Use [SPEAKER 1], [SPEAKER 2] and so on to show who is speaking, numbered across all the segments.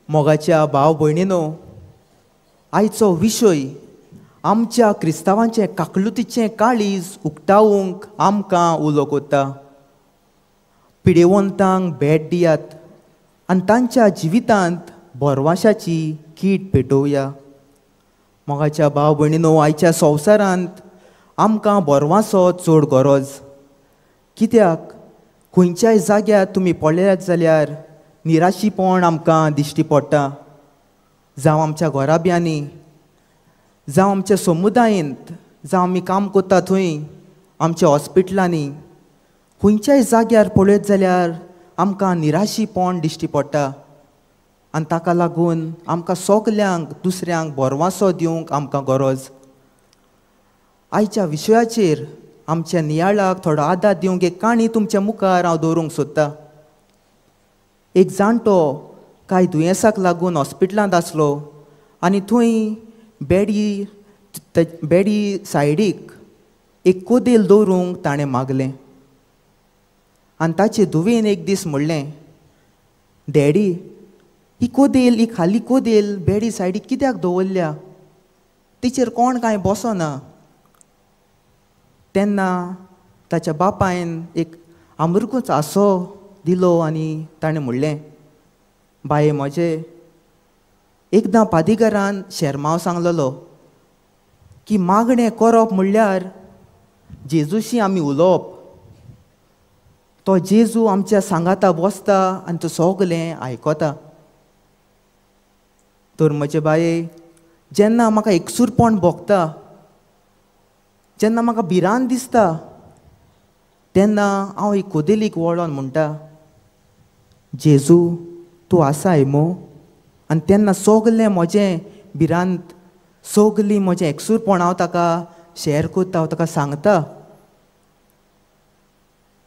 [SPEAKER 1] मोगाच्या भाव भयणीनो, आयचो विशय आमच्या क्रिस्तांवांचें काकलुतीचें काळीज उक्तावंक आमकां उलो कोत्ता। पिडेवंतांक भेट दियात आनी तांच्या जिवितांत भरवाशाची कीट पेटोवया। मोगाच्या भाव भयणीनो, आयच्या संवसारांत आमकां भरवासो चड गरज, कित्याक खंयच्याय जाग्यार तुमी पळयात जाल्यार निराशीपण आमकां दिश्टी पडटा। जावं आमच्या घराब्यांनी, जावं आमच्या समुदायेंत, जावं आमी काम करता थंय, आमच्या हॉस्पिटलांनी, खंयच्याय जाग्यार पळयत जाल्यार आमकां निराशीपण दिश्टी पडटा आनी ताका लागून आमकां सगल्यांक दुसऱ्यांक भरवासो दिवंक आमकां गरज। आयच्या विशयाचेर आमच्या नियाळाक थोडो आदार दिवंक एक काणी तुमच्या मुखार हांव दवरूंक सोदतां। एक जाणटो कांय दुयेंसाक लागून हॉस्पिटलांत आसलो आनी थंय बेडी सायडीक एक कोदेल दवरूंक ताणें मागलें आनी ताचे धुवेन एक दीस म्हणलें, डॅडी, ही कोदेल, ही खाली कोदेल बेडी सायडीक कित्याक दवरल्या? तिचेर कोण कांय बसना। तेन्ना ताच्या बापायन एक आमरकूच हांसो दिलो आनी ताणें म्हणलें, बाये म्हजे, एकदां पादीगारान शेरमांव सांगलेलो की मागणें करप म्हणल्यार जेजूशी आमी उलोवप। तो जेजू आमच्या सांगाता बसता आनी तो सगलें आयकता। तर म्हजे बाये, जेन्ना म्हाका एकसूरपण भोगता, जेन्ना म्हाका भिरांत दिसता, तेन्ना हांव एक कोदेलीक वळोन म्हणटा, जेजू तूं आसाय मो? आनी तेन्ना सगलें म्हजें भिरांत, सगलीं म्हजें एकसूरपण हांव ताका शेअर करता, हांव ताका सांगता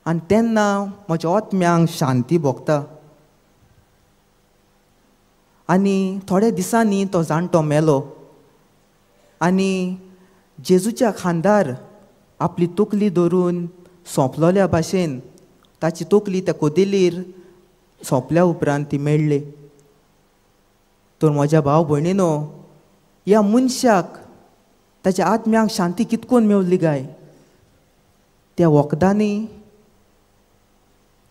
[SPEAKER 1] आनी तेन्ना म्हज्या आत्म्यांक शांती भोगता। आनी थोड्या दिसांनी तो जाणटो मेलो आनी जेजूच्या खांदार आपली तकली धरून सोंपलोल्या भाशेन ताची तकली त्या कोदेलीर सोंपल्या उपरांत ती मेळ्ळी। तर म्हज्या भाव भयणीनो, ह्या मनशाक ताच्या आत्म्यांक शांती कितकोन मेवली काय? त्या वखदांनी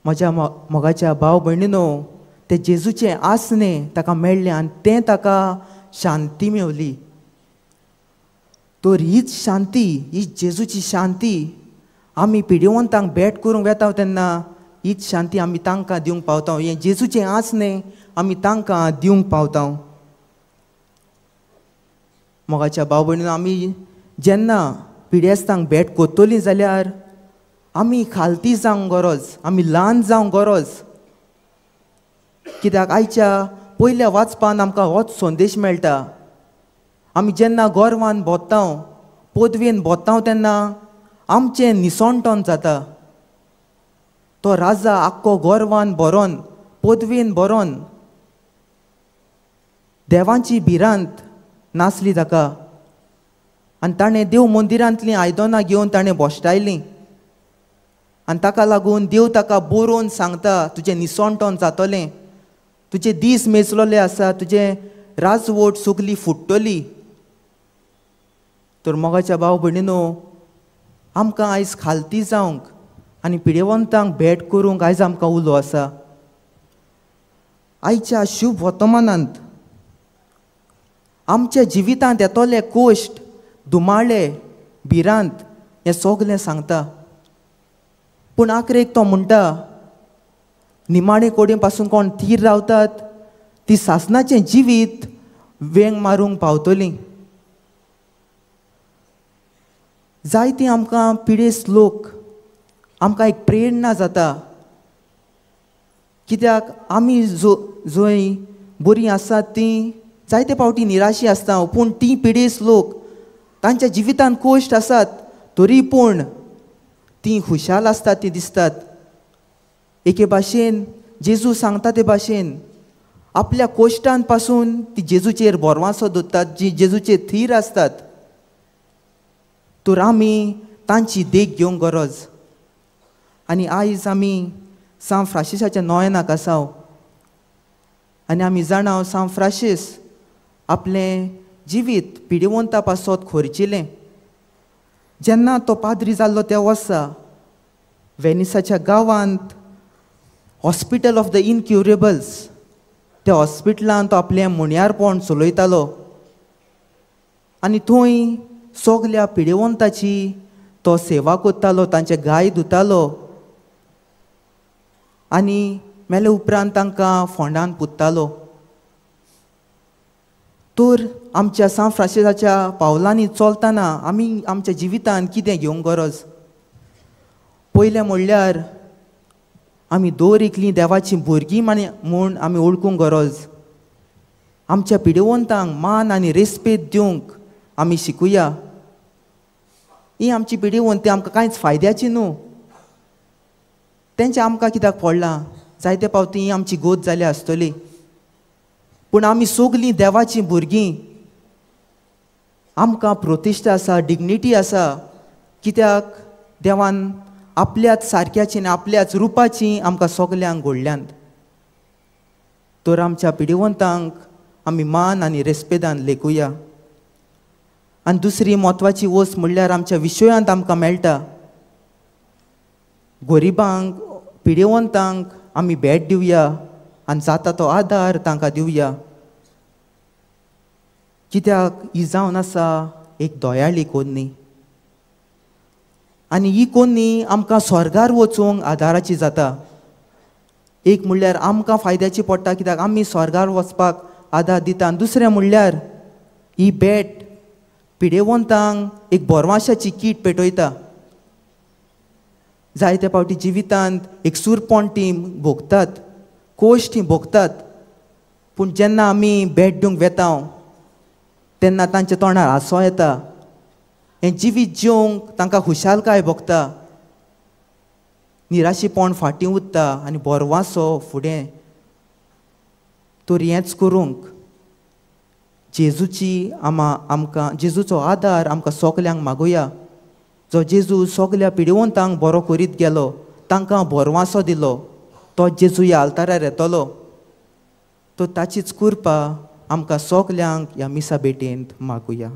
[SPEAKER 1] म्हज्या मोगाच्या भाव भयणीनो, ते जेजूचें आसणें ताका मेळ्ळें आनी तें ताका शांती मेवली। तर हीच शांती, ही जेजूची शांती आमी पिडेवंतांक भेट करूंक वेता तेन्ना हीच शांती आमी तांकां दिवंक पावता। हें जेजूचें आसणें आमी तांकां दिवंक पावता। मोगाच्या भाव भयणीनो, आमी जेन्ना पिडेस्तांक भेट करतलीं जाल्यार आमी खालती जावंक गरज, आमी ल्हान जावंक गरज, कित्याक आयच्या पयल्या वाचपान आमकां होच संदेश मेळटा। आमी जेन्ना गोरवान भोंवता, पदवेन भोंवता तेन्ना आमचें निसणटण जाता। तो राजा आख्खो गोरवान भरोन, पदवेन भरोन, देवांची भिरांत नासली ताका आनी ताणें देव मंदिरांतलीं आयदनां घेवन ताणें भश्टायलीं आनी ताका लागून देव ताका बरोवन सांगता, तुजें निसणटण जातलें, तुजे दीस मेजलोले आसा, तुजें राजवट सगली फुट्टली। तर मोगाच्या भाव भयणीनो, आमकां आयज खालती जावंक आनी पिडेवंतांक भेट करूंक आयज आमकां उलो आसा। आयच्या शुभ वर्तमानांत आमच्या जिवितांत येतले कोश्ट, दुमाळे, भिरांत हें सगलें सांगता, पूण आखरेक तो म्हणटा, निमाणे कोडे पासून कोण थीर रावतात ती सासनाचें जिवीत वेंग मारूंक पावतलीं। जायतीं आमकां पिडेस्त लोक आमकां एक प्रेरणा जाता, कित्याक आमी जंय बरीं आसात तीं जायते फावटी निराशी आसता, पूण तीं पिडेस्त लोक तांच्या जिवितांत कोश्ट आसात तरी पूण तीं खुशाल आसतात, तीं दिसतात। एके भाशेन जेजू सांगता ते भाशेन आपल्या कोश्टान पासून ती जेजूचेर भरवासो दवरतात, जी जेजूचेर थीर आसतात। तर आमी तांची देख घेवंक गरज। आनी आयज आमी सांत फ्रांसिसाच्या नोयनाक आसा आनी आमी जाणा सांत फ्रांसीस आपलें जिवीत पिडेवंता पासत खर्चिलें. जेन्ना तो पाद्री जाल्लो त्या वर्सा वेनिसाच्या गांवांत हॉस्पिटल ऑफ the इनक्युरेबल्स त्या हॉस्पिटलांत तो आपलें मुणयारपण चलयतालो आनी थंय सगल्या पिडेवंताची तो सेवा करतालो, तांचे गाय धुतालो आनी मेले उपरांत तांकां फोंडान पुत्तालो. तर आमच्या सांत फ्रांसिसाच्या पावलांनी चलतना आमी आमच्या जिवितांत कितें घेवंक गरज? पयलें म्हणल्यार आमी दर एकलीं देवाचीं भुरगीं म्हूण आमी वळखूंक गरज. आमच्या पिडेवंतांक मान आनी रेस्पेद दिवंक आमी शिकुया. ही आमची पिडेवंत आमकां कांयच फायद्याची न्हू, तेंचें आमकां कित्याक पडलां? जायते फावटी ही आमची गोत जाल्या आसतली, पूण आमी सगलीं देवाचीं भुरगीं. आमकां प्रतिश्ठा आसा, डिग्निटी आसा, कित्याक देवान आपल्याच सारक्याची आनी आपल्याच रुपाची आमकां सगल्यांक घडल्यांत. तर आमच्या पिडेवंतांक आमी मान आनी रेस्पेदान लेखुया. आनी दुसरी म्हत्वाची वस्त म्हणल्यार आमच्या विशयांत आमकां मेळटा, गरिबांक पिडेवंतांक आमी भेट दिवया आनी जाता तो आदार तांकां दिवया, कित्याक ही जावन आसा एक दयाळी कोन्नी आनी ही कोन्नी आमकां स्वर्गार वचूंक आदाराची जाता. एक म्हणल्यार आमकां फायद्याची पडटा, कित्याक आमी स्वर्गार वचपाक आदार दिता, आनी दुसरें म्हणल्यार ही भेट पिडेवंतांक एक बोरवाशाची कीट पेटयता. जायते फावटी जिवितांत एक सुरपण ती भोगतात, कोश ती भोगतात, पूण जेन्ना आमी भेट दिवंक वेता तेन्ना तांच्या तोंडार हांसो येता. हें जिवीत जिवंक तांकां खुशालकाय भोगता, निराशीपण फाटीं उरता आनी बोरवासो फुडें. तर हेंच करूंक जेजूची आमकां जेजूचो आदार आमकां सगल्यांक मागुया. जो जेजू सगल्या पिडेवंतांक बरो करीत गेलो, तांकां बोरवासो दिलो, तो जेजू ह्या आल्तारार येतलो. तर ताचीच कृपा आमकां सगल्यांक ह्या मिसा भेटेंत मागुया.